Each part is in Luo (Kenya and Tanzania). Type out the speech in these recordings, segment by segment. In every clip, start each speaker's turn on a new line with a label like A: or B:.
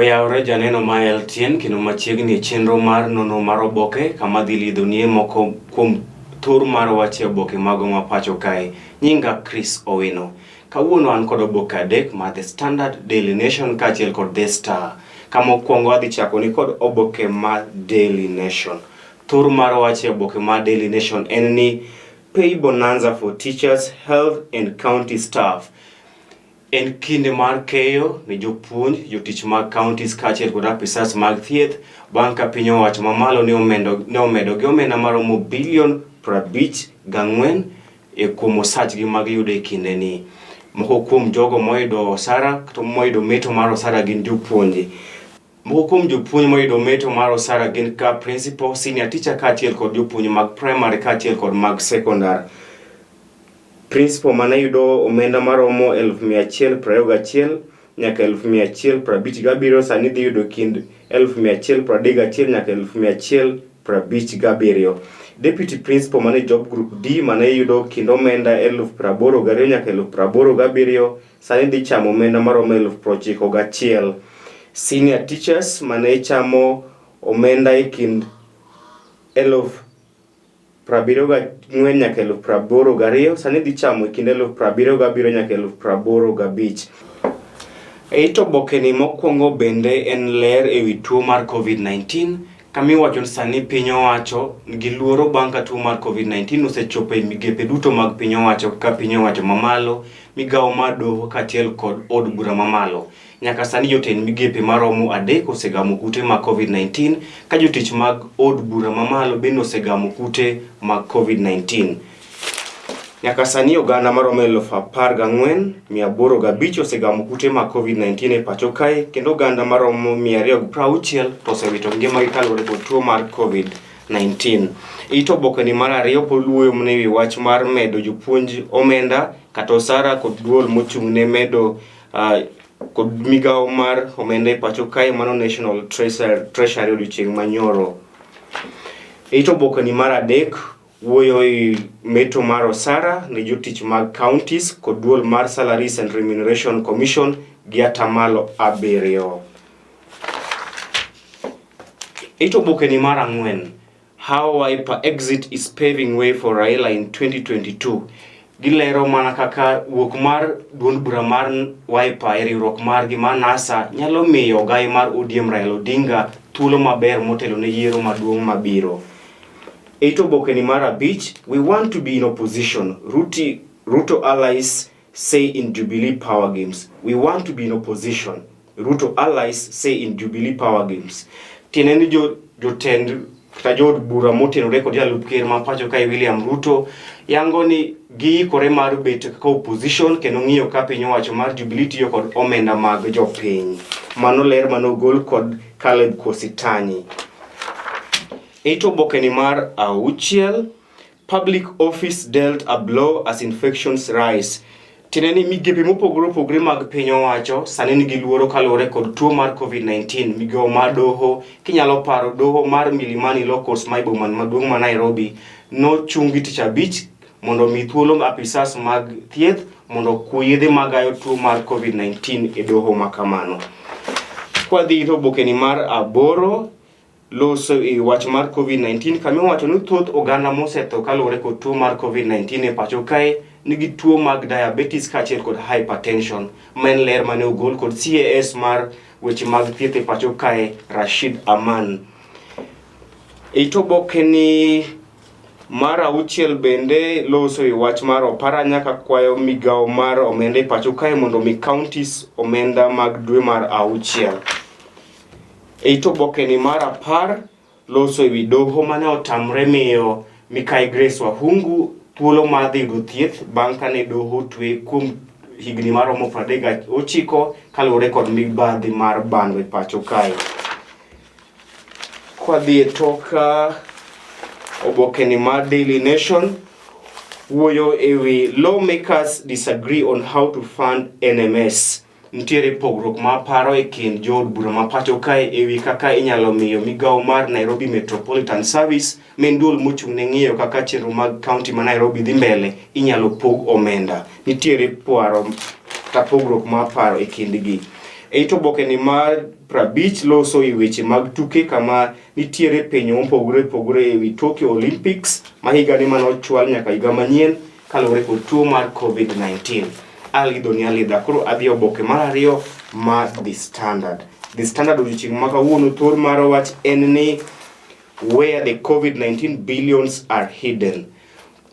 A: Oyawre janeno ma LTN kendo machiegni e chenro mar nonro mar oboke kama dhi lidhonie moko kuom thor mar wach e oboke mago ma pacho kae. Nyinga Chris Owino. Kawuono an kod oboke adek mar The Standard, Daily Nation kaachiel kod The Star. Kama okwongo adhi chako ni kod oboke mar Daily Nation. Thor mar wach e oboke mar Daily Nation en ni Pay bonanza for teachers, health and county staff. En kinde mar keyo ne jopuonj, jotich mag counties kaachiel kod apisas mag thieth bang' ka piny owacho mamalo ne omedo, ne omedo gi omenda maromo bilion 54 e kuom osachgi mag yudo e kindeni. Moko kuom jogo moyudo osara kata moyudo meto mar osara gin jopuonje. Moko kuom jopuonj moyudo meto mar osara gin ka principal, senior teacher kaachiel kod jopuonj mag primary kaachiel kod mag secondary. Principal mane yudo omenda maromo 121,000 nyaka 157,000 sani dhi yudo kind 131,000 nyaka 157,000. Deputy Principal mane Job Group D mane yudo kind omenda 82,000 nyaka 87,000 sani dhi chamo omenda maromo 91,000. Senior teachers mane chamo omenda e kind 74,000 nyaka 82,000 sani dhi chamo e kind 77,000 nyaka 85,000. E it obokeni mokwongo bende en ler e wi tuo mar COVID-19 kama iwacho ni sani piny owacho nigi luoro bang' ka tuo mar COVID-19 osechopo e migepe duto mag piny owacho kaka piny owacho mamalo, migawo mar doho kaachiel kod od bura mamalo. Nyaka sani jotend migepe maromo adek osegamo kute mag COVID-19 ka jotich mag od bura mamalo bende osegamo kute mag COVID-19. Nyaka sani oganda maromo 14,805 osegamo kute mag COVID-19 e pacho kae kendo oganda maromo 260 to osewito ngimagi kaluwore kod tuo mar COVID-19. It obokeni mar ariyo pod wuoyo mana ewi wach mar medo jopuonj omenda kata osara kod duol mochung' ne medo kod migawo mar omenda e pacho kae mano National Treasury odiochieng' manyoro. It obokeni mar adek wuoyo e meto mar osara ne jotich mag counties kod duol mar Salaries and Remuneration Commission gi atamalo 7. It obokeni mar ang'wen How Wiper exit is paving way for Raila in 2022. Gilero mana kaka wuok mar duond bura mar Wiper e riwruok margi mar NASA nyalo miyo ogai mar ODM Raila Odinga thuolo maber motelo ne yiero maduong' mabiro. It obokeni mar abich, we want to be in opposition. Ruto allies say in Jubilee Power Games. We want to be in opposition. Ruto allies say in Jubilee Power Games. Tiende ni jotend kata jood bura motenore kod jalup ker ma pacho kae William Ruto yango ni giikore mar bet kaka opposition kendo ng'iyo ka piny owacho mar Jubilee tiyo kod omenda mag jopiny. Mano ler mane ogol kod Caleb Kositany. It obokeni mar auchiel, Public office dealt a blow as infections rise. Tiende ni migepe mopogore opogore mag piny owacho sani nigi luoro kaluwore kod tuo mar COVID-19. Migawo mar doho, kinyalo paro doho mar Milimani Law Courts ma e boma maduong' ma Nairobi nochungi tich abich mondo omi thuolo apisas mag thieth mondo okuo yedhe magayo tuo mar COVID-19 e doho ma kamano. Kwadhi ir obokeni mar aboro, loso e wach mar COVID-19 kama iwacho ni thoth oganda mosetho kaluwore kod tuo mar COVID-19 e pacho kae nigi tuo mag diabetes kaachiel kod hypertension. Ma en ler mane ogol kod CAS mar weche mag thieth e pacho kae Rashid Aman. E it oboke ni mar auchiel bende loso e wach mar Oparanya ka kwayo migawo mar omenda e pacho kae mondo omi counties omenda mag dwe mar auchiel. E it obokeni mar 10 loso ewi doho mane otamre miyo Mikai Grace Wahungu thuolo mar dhi yudo thieth bang' kane doho otwe kuom higni maromo 39 kaluwore kod mibadhi mar bando e pacho kae. Kwadhi e tok obokeni mar Daily Nation wuoyo ewi lawmakers disagree on how to fund NMS. Nitiere pogruok mar paro e kind jood bura ma pacho kae e wi kaka inyalo miyo migawo mar Nairobi Metropolitan Service ma en duol mochung' ne ng'iyo kaka chenro mag kaunti ma Nairobi dhi mbele inyalo pog omenda. Nitiere paro kata pogruok mar paro e kindgi. E it oboke ni mar 50 loso e weche mag tuke kama nitiere penjo mopogore opogore e wi Tokyo Olympics ma higani mane ochwal nyaka higa manyien kaluwore kod tuo mar COVID-19. Alidho ni alidha koro adhi oboke mar ariyo mar The Standard. The Standard odiochieng' ma kawuono thor mar wach en ni where the COVID-19 billions are hidden.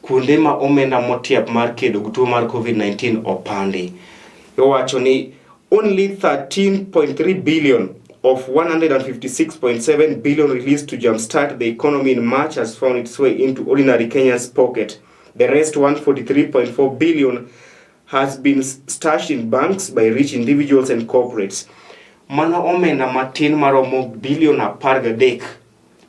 A: Kuonde ma omenda motiap mar kedo gi tuo mar COVID-19 opandi. Owacho ni only 13.3 billion of 156.7 billion released to jumpstart the economy in March has found its way into ordinary Kenyans' pocket. The rest 143.4 billion has been stashed in banks by rich individuals and corporates. Mano omenda matin maromo bilion 13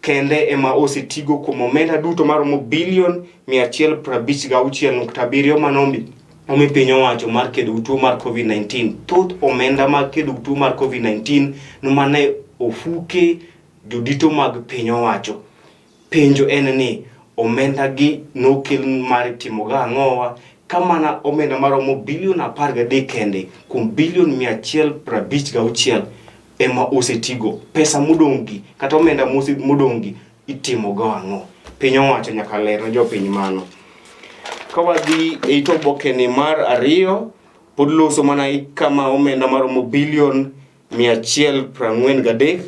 A: kende ema osetigo kuom omenda duto maromo bilion 156.7 mane omi piny owacho mar kedo gi tuo mar COVID-19. Thoth omenda mag kedo gi tuo mar COVID-19 nomane ofuke jodito mag piny owacho. Penjo en ni omenda gi nokel mar timo ga ang'owa ka mana omenda maromo bilion 13 kende kuom bilion 156 ema osetigo. Pesa modong' gi kata omenda modong' gi itimo go ang'o? Piny owacho nyaka ler ne jopiny mano. Ka wadhi e it oboke ni mar ariyo, pod loso mana kama omenda maromo bilion 143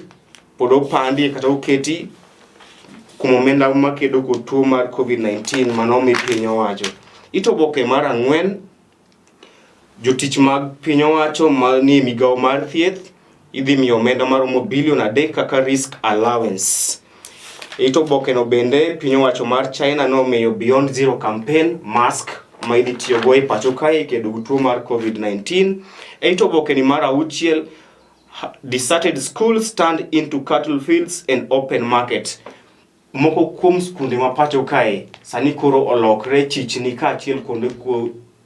A: pod opandi kata oketi kuom omenda makedo kod tuo mar COVID-19 mano omi piny owacho. It oboke mar ang'wen, jotich mag piny owacho manie migawo mar thieth idhi miyo omenda maromo bilion 3 kaka risk allowance. It oboke no bende piny owacho mar China nomiyo Beyond Zero campaign mask ma idhi tiyogo e pacho kae e kedo gi tuo mar COVID-19. E it oboke ni mar auchiel, deserted schools turned into cattle fields and open market. Moko kuom skunde ma pacho kae sani koro olokre chichni kaachiel kuonde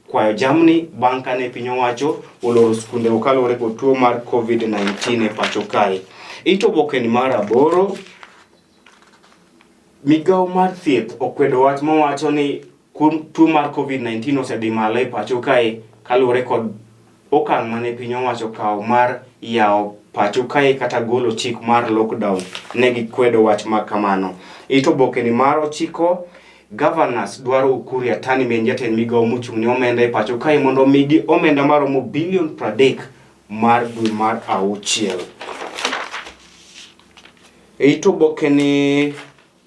A: kwayo jamni bang' kane piny owacho oloro skunde kaluwore kod tuo mar COVID-19 e pacho kae. It oboke ni mar aboro, migawo mar thieth okwedo wach mawacho ni tuo mar COVID-19 osedhi malo e pacho kae kaluwore kod okang' mane piny owacho okawo mar yawo pacho kae kata golo chik mar lockdown. Ne gikwedo wach ma kamano. It oboke ni mar ochiko, governors dwaro Ukur Yatani ma en jatend migawo mochung' ne omenda e pacho kae mondo omigi omenda maromo bilion 30 mar dwe mar auchiel. E it oboke ni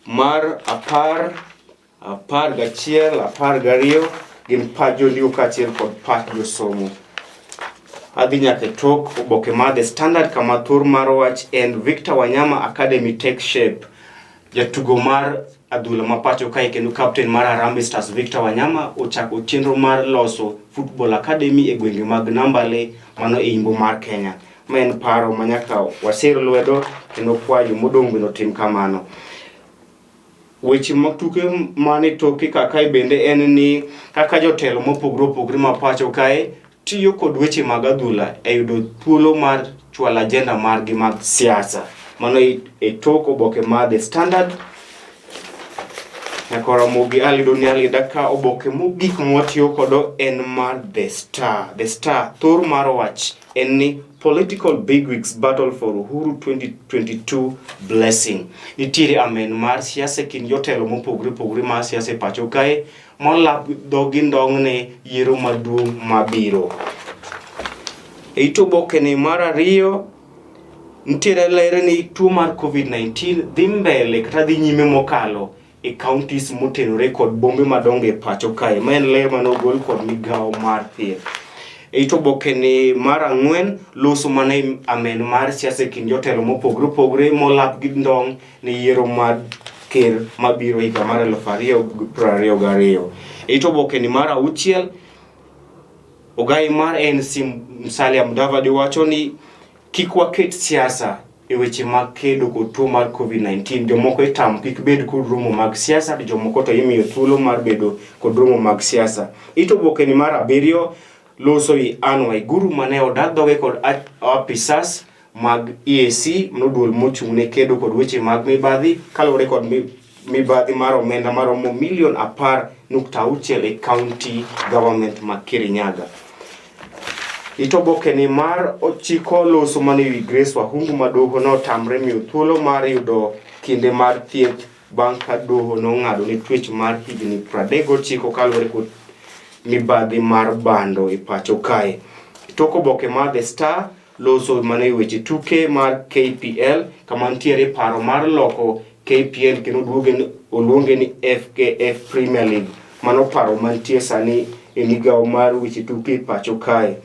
A: mar 10, 11, 12 gin pach jondiko kaachiel kod pach josomo. Adhi nyaka e tok oboke mar The Standard kama thor mar wach en Victor Wanyama Academy take shape. Jatugo mar adhula ma pacho kae kendo captain mar Harambee Stars Victor Wanyama ochako chenro mar loso Football Academy e gwenge mag Nambale mano e imbo mar Kenya. Ma en paro ma nyaka wasir lwedo kendo kwayo modong' bende otim kamano. Weche mag tuke mane toke kakae bende en ni kaka jotelo mopogore opogore ma pacho kae tiyo kod weche mag adhula e yudo thuolo mar chwalo agenda margi mag siasa. Mano e tok oboke mar The Standard. Nyaka Ramogi Alido ni Alida ka oboke mogik mwatiyo kodo en mar The Star. The Star thor mar wach en ni political bigwigs battle for Uhuru 2022 blessing. Nitiere amen mar siasa e kind jotelo mopogore opogore mar siasa e pacho kae molap dhogi ndong' ne yiero maduong' mabiro. E it oboke ni mar ariyo nitiere ler ni tuo mar COVID-19 dhi mbele kata dhi nyime mokalo e counties motenore kod bombe madongo e pacho kae. Ma en ler mane ogol kod migawo mar thieth. E it oboke ni mar ang'wen loso mana amen mar siasa e kind jotelo mopogore opogore molap gi ndong' ne yiero mar ker mabiro higa mar 2022. E it oboke ni mar auchiel ogai mar ANC Musalia Mudavadi wacho ni kik waket siasa e weche mag kedo kod tuo mar COVID-19. Jomoko itamo kik bed kod romo mag siasa to jomoko to imiyo thuolo mar bedo kod romo mag siasa. It oboke ni mar abiriyo loso i Anne Waiguru mane odak dhoge kod apisas mag EAC mano duol mochung' ne kedo kod weche mag mibadhi kaluwore kod mibadhi mar omenda maromo milion 10.6 e county government ma Kirinyaga. It oboke ni mar ochiko loso mana ewi Grace Wahungu ma doho notamre miyo thuolo mar yudo kinde mar thieth bang' ka doho nong'ado ne twech mar higni 39 kaluwore kod mibadhi mar bando e pacho kae. Tok oboke mar The Star loso mana e weche tuke mar KPL kama nitiere paro mar loko KPL kendo oluonge ni FKF Premier League. Mano paro mantie sani e migawo mar weche tuke e pacho kae.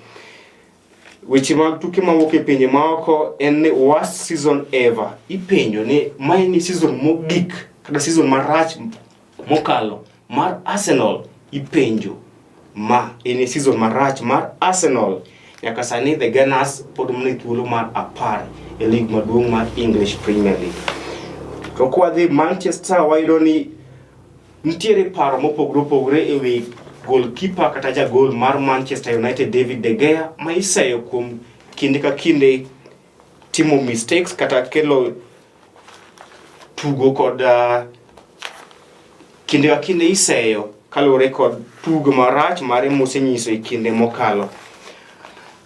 A: Weche mag tuke mawuok e pinje maoko en ni worst season ever. Ipenjo ni mae ni season mogik kata season marach mokalo mar Arsenal. Ipenjo ma en season marach mar Arsenal. Nyaka sani the Gunners pod mana e thuolo mar 10 e lig maduong' mar English Premier League. To kwadhi Manchester wayudo ni nitiere paro mopogore opogore e wi goalkeeper kata jagol mar Manchester United David De Gea ma iseyo kuom kinde ka kinde timo mistakes kata kelo tugo kod kinde ka kinde iseyo kaluwore kod tugo marach mare mosenyiso e kinde mokalo.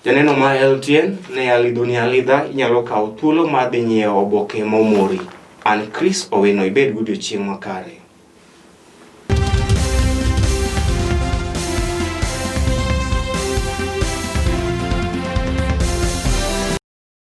A: Janeno mar LTN ne alidhoni alidha inyalo kawo thuolo mar dhi nyiewo oboke momori. An Chris Owino, ibed godiochieng' makare.